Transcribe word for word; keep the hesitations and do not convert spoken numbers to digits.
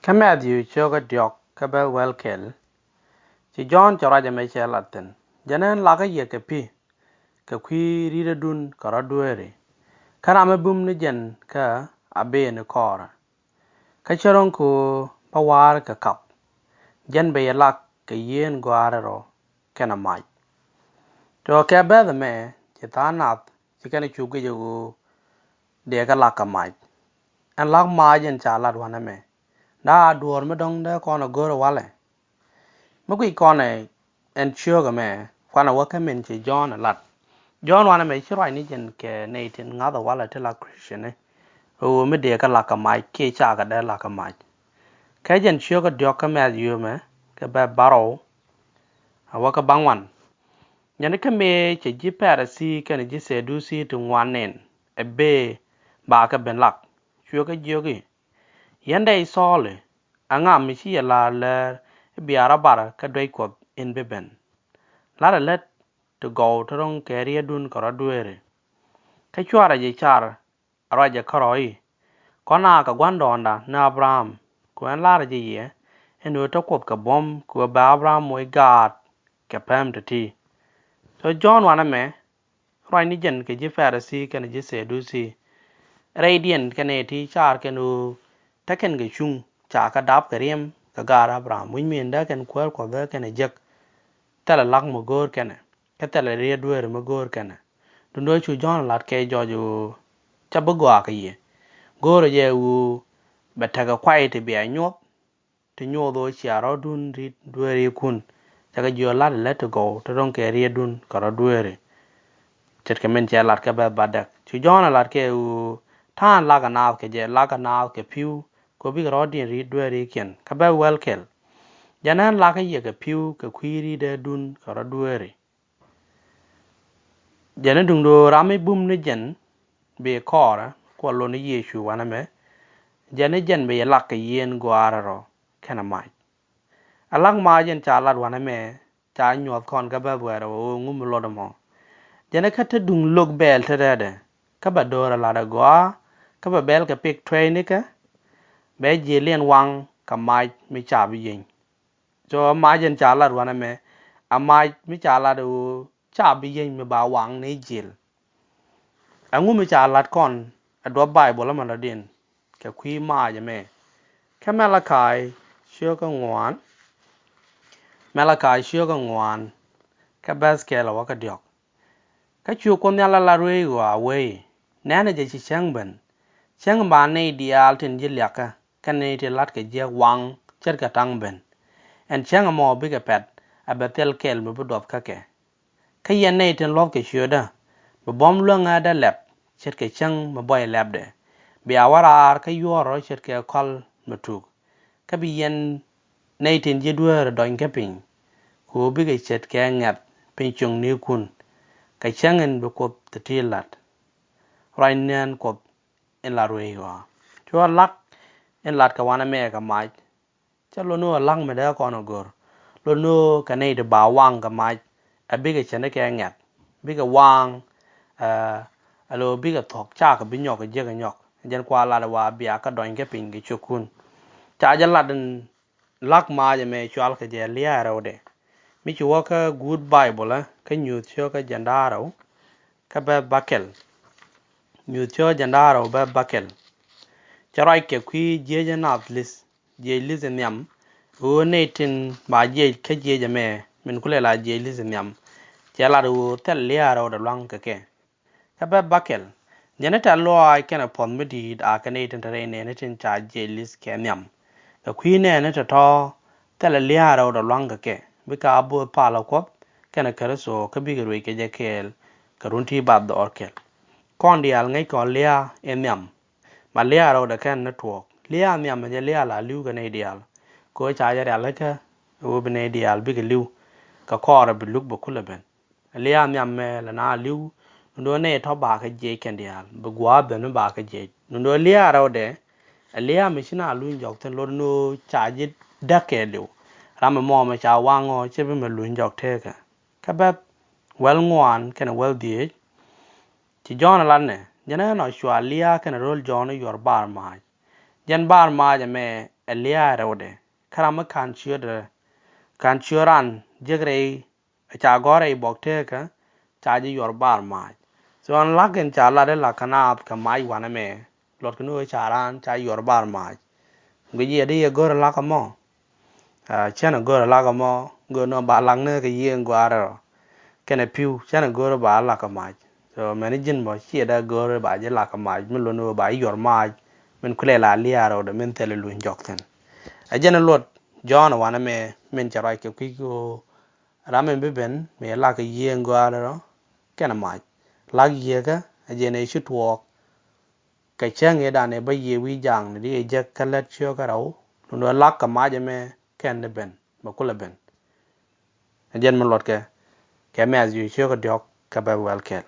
Kä Mɛthiu cio̱kä diɔ̱k kä bɛth wäl kɛl. Ci Jɔ̱ɔ̱n cɛ ruac ɛmɛ cɛ lat thi̱n, jɛn ɛn lakä yɛ kɛ pi̱ kɛ kui̱ ri̱tädun kɛ rɔ̱ dueeri, kä ram mi bum ni jɛn kä a ben ni kɔɔrɛ. Kä cä ro̱ŋ kɛ ɣöö bä wa̱a̱r kɛ kap, jɛn bɛ yɛ lak kɛ yieen gɔaarɛ rɔ kɛnɛ mac. Tɔ̱ kɛ bɛth ɛmɛ ci tha̱a̱ŋ nath ci kɛn cuk gec ɛ ɣöö dee kɛ lak kɛ mac. Ɛn lak mac ɛn ca lat wanɛ mɛ, na a duɔ̱ɔ̱r mi dɔ̱ŋ dee kɔn ɛ go̱r ɛ walɛ. Mi guic kɔn ɛ ɛn ciöök ɛmɛ, kuanɛ wä kä min ci Jɔ̱ɔ̱n ɛ lat. Jɔ̱ɔ̱n wanɛ mɛ ci ruacni jɛn kɛ nɛy tin ŋa̱th ɛ walɛ ti la Christian ni, ɣöö mi dee kɛ lak kɛ mac kiɛ ca kɛ dee lak kɛ mac. Kä jɛn ciökä diɔ̱k kä Mɛthiu ɛmɛ kɛ bɛth bärɔw a wä kä bäŋuan. Jɛn i̱ kä mëë cɛ ji̱ Pɛrɛthi kɛnɛ ji̱ Thɛduthi ti ŋuan nɛn ɛ bëë ba kɛ ben lak, cuɛ kɛ jiök i̱, yɛn dɛy Thɔɔl i̱, ɛŋa mi ci yɛ la̱r läär i̱ bia rɔ bar kä duec Kuɔth in bi ben? La̱rɛ lät ti gɔw ti ro̱ŋ kɛ rietdun kɛ rɔ̱ dueeri. Kä cuarɛ jɛ car a ruacɛ kärɔ̱ i̱, kɔn a kɛ gua̱ndɔɔŋda ni Abraham, kɛ ɣöö ɛn la̱rä jɛ yɛ ɛn ɣöö te Kuoth kɛ buɔ̱m kɛ ɣöö bɛ Abraham moc gaat kɛ päm ti̱ti̱. Tɔ Jɔ̱ɔ̱n wanɛ mɛ ruacni jɛn kɛ ji̱ Pɛrɛthi kɛnɛ ji̱ Thɛduthi. Rɛydiɛn kɛnɛ ti car kɛn ɣöö te kɛn kɛ cuŋ ca kɛ dap kɛ riɛm kɛ gaat Abraham, wi̱c min dee kɛn kuäär Kuɔth dee kɛnɛ jek. Thilɛ lak mi go̱o̱r kɛnɛ, kä thilɛ riet dueeri mi go̱o̱r kɛnɛ. Duundɛ cu Jɔ̱ɔ̱n lat kɛ jɔc ɣöö ca bi gɔaa kɛ yɛ. Go̱o̱rɛ jɛ ɣöö bɛ tekɛ kuay ti bia nyuɔth, ti nyuɔth ɣöö cia rɔ̱dun riet dueerikun. Cakɛ jiök lat ɛ lät ti gɔw ti ro̱ŋ kɛ rietdun kɛ rɔ̱ dueeri. Ce̱tkɛ min cɛ lat kä bɛth bädäk. Cu Jɔ̱ɔ̱n ɛ lat kɛ ɣöö ta̱a̱n lak ɛ naath kɛ jɛ, lak ɛ naath kɛ pi̱w, kɛ ɣöö bikɛ rɔ̱diɛn riet dueerikiɛn. Kä bɛth wäl kɛl. Jɛn ɛn lakä yɛ kɛ pi̱w kɛ kui̱ rietdun kɛ rɔ̱ dueeri. Jɛn i̱ duŋdu ram i̱ bum ni jɛn bi kɔɔrɛ kuɔ lon i̱ Yecu wanɛ mɛ. Jɛn i̱ jɛn bi yɛ lak kɛ yieen gɔaarɛ rɔ kɛnɛ mac. A lak mac ɛn ca lat wanɛ mɛ ca nyuɔth kɔn kä bɛth wɛɛrɛ wä ɣöö ŋu mi luɔt ɛmɔ. Jɛn i̱ kä te duŋ lo̱k bɛɛl te rɛɛdɛ kä bɛ do̱r a lat a gɔaa kä bɛ bɛɛl kɛ pik tuɛɛcnikä. Bɛ jiɛliɛn waŋ kɛ mac mi ca bi yieny. Cɔ mac ɛn ca lat wanɛ mɛ a mac mi ca lat ɣöö ca bi yieny mi ba waŋ ni jiɛl. Ɛŋu mi ca lat kɔn ɛ duɔth Baibol ɛmɛ lɔdiɛn kɛ kui̱ mac ɛmɛ? Kä Malakai cio̱kä ŋuan, Malakai cio̱kä ŋuan kä bɛth kɛl ɛ wä kä diɔ̱k. Kä cu Kuoth Nhial a lat ruëëc ɣɔaa wee i̱, nɛnɛ jɛ ci cäŋ ben, cäŋ ba nɛy diaal tin ji̱ liakä kɛnɛ nɛy tin la̱tkɛ jiäk waŋ ce̱tkɛ ta̱ŋ ben. Ɛn cäŋ ɛmɔ bikɛ pɛt a bɛ thil kɛl mi bi duɔth kä kɛ. Kä yɛn nɛy tin luɔ̱thkɛ ciötdä, bi buɔ̱m luäŋädä lɛp ce̱tkɛ cäŋ mi buɔy lɛpdɛ. Bia wä raar kä yuɔ̱ɔ̱r rɔ̱ ce̱tkɛ kɔl mi tuk. Kä bi yɛn nɛy tin ji̱ dueeri dɔny kä piny, ku bikɛ ce̱tkɛ ŋɛ̈th piny cuŋnikun. Kɛ cäŋ in bi Kuoth ti̱ti̱ la̱t. Ruac nɛn Kuoth in la ruëëc ɣɔaa. Cuɔ lak in lat kɛ wanɛ mɛ kɛ mac. Cä lon ni ɣöö la̱ŋ mi dee kɔn ɛ gör. Lon ni ɣöö kɛ nɛy ti ba waŋ kɛ mac, ɛ bikɛ cändɛ kɛ ŋɛ̈th, bikɛ waŋ, ɛ, ɛ lo̱ bikɛ thuɔ̱k cakɛ bi nyɔk kɛ jiäk ɛ nyɔk. Jɛn kua lat ɛ wa bia kä dɔny kɛ piny kɛ ciökun. Ca jɛ lat in la̱k mac ɛmɛ cual kɛ jɛ lia̱a̱ rɛwdɛ. Mi ci wä kä guut Baibol ɛ, kä Nyuuth cio̱kä jiɛn da̱ŋ rɛw, kä bɛth bäkɛl. Nyuuth cio̱kä jiɛn da̱ŋ rɛw bɛth bäkɛl. Cɛ ruac kɛ kui̱ jiec ɛ nath li̱th. Jiec li̱th in nhiam, ɣöö nɛy tin ba jiec kä jiec ɛmɛ, min kulɛ la jiec li̱th in nhiam. Cɛ lat ɣöö thil lia̱a̱ rɛwdɛ lua̱ŋ kɛ kɛ. Kä bɛth bäkɛl. Jɛn i̱ tɛ̈th lɔaac kɛnɛ puɔ̱th mi di̱i̱t a kɛ nɛy tin te rɛy nɛɛni tin ca jiec li̱th kɛ nhiam. Kɛ kui̱ nɛɛni tɔ̱tɔ̱ thilɛ lia̱a̱ rɛwdɛ lua̱ŋ kɛ kɛ. Bikɛ a bo̱o̱th palä Kuɔth kɛnɛ Kritho kä bikɛ ruëc kɛ jɛ kɛɛl kɛ run ti bathdɔɔr kɛl. Kɔn diaal ŋäc kɔn lia̱a̱ in nhiam. Ma lia̱a̱ rɛwdɛ kɛn ni tuɔɔk. Lia̱a̱ nhiam ɛ jɛ lia̱a̱ la li̱w kɛ nɛy diaal. Kɛ ɣöö ca jɛ rialikä ɛ ɣöö bi nɛy diaal bikɛ li̱w. Kɛ kɔɔrɛ bi luk bɛ kulɛ ben. Lia̱a̱ nhiam mɛ lɛ na li̱w. Nundɔ nɛy tɔ̱ bakɛ jiɛc kɛn diaal. Bi gua̱a̱th ben mi bakɛ jiɛc. Nundɔ lia̱a̱ rɛwdɛ. Ɛ lia̱a̱ mi ci na luny jɔk thi̱n lot ni ɣöö ca ji̱ däk kɛɛliw. Ram ɛmɔ mɛ ca waŋ ɔ cɛ bi mɛ luny jɔk tekä. Kä bɛth wäl ŋuan kɛnɛ wäl dhieec. Ci Jɔ̱ɔ̱n ɛ lat nɛ, jɛn ɛn ɔ cua lia̱a̱ kɛnɛ ro̱l Jɔ̱ɔ̱n i̱ yuɔr bar mac. Jɛn bar mac ɛmɛ ɛ lia̱a̱ rɛwdɛ. Kä ram mi ka̱n ciötdɛ, ka̱n ciöt ran jek rɛy, ca gɔ̱r rɛy bɔk teekä, ca ji̱ yuɔr bar mac. So ɛn la̱k in ca lat in la̱k kä naath kɛ mac wanɛ mɛ, luɔt kɛ ni ɣöö ca ran ca yuɔr bar mac. Guic yɛ di yɛ go̱r in la̱k ɛmɔ. Cɛn a go̱r a lak ɛmɔ, go̱r ni ba lak ni kɛ yiëë in gua̱a̱r rɔ kɛnɛ pi̱w, cɛn a go̱r ba lak kɛ mac. So mɛn ji̱n bä ciɛ dee go̱r ba ji̱ lak kɛ mac, mi lon wä ba yuɔr mac, min kulɛ la lia̱a̱ rɔ dee min thil luny jɔk thi̱n. Ɛ jɛn luɔt Jɔ̱ɔ̱n wanɛ mɛ, min cɛ ruac kɛ kui̱ kɛ ɣöö ram in bi ben mi lak kɛ yiëë in gua̱a̱r rɔ kɛnɛ mac. Lak yiëëkä ɛ jɛn ɛ ci tuɔɔk kɛ cäŋ ëëdan ëë bä yiëë wi̱i̱ ja̱a̱ŋ ni di ëë jek kä lät ciökä rɛw, lundä lak kɛ mac ɛmɛ kɛn ni ben, bɛ kulɛ ben. Ɛ jɛn mi luɔtkɛ kɛ Mɛ̈thiw ciökä diɔ̱k kɛ bɛ wɛl kɛl.